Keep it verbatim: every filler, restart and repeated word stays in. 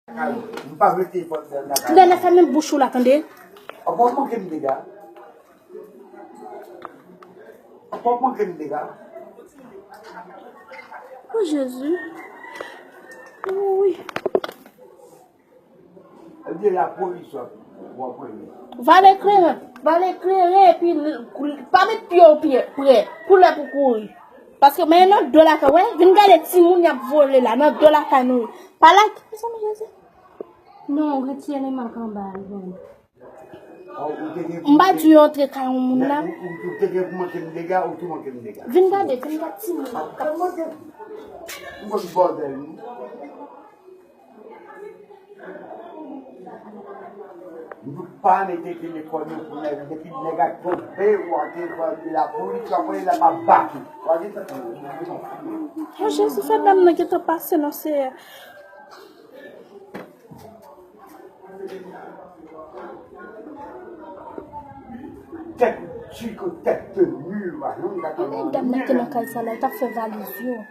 M pa vle telefòn nan lakay. Lè, lè, fèmen bouch ou la, tande. Ou pap manke m dega. Ou pap manke m dega. O Jezi. Wi. Ebyen, lapolis w ap, w ap rele. Vale kleren, vale kleren, epi l-, pa met pye w pye, prè, pou lè pou kouri. Paske men nan do lakay, wè, vin gade timoun y ap vole la, nan do lakay nou. Pa like, mezanmi, Jezi. Non, retire li mak anba, Ivan. M pa di yo antre kay yon moun la. Ou, ou, ou te gen pou manke m dega, ou tou manke m dega. Vin gade, vin gade timoun. M konn bòdèl, wi. Nou pa mete telefòn nou pou nèg, depi nèg a twonpe w, w a telefòn de lapolis, w ap voye l ap bati. W a gen sa. O Jezi, fè dam nan gentan pase non, Seyè. Tèt chiko, tèt de mil, wa, non, gata. Gade dam nan ki nan kay sa la, li t ap fè valiz yo.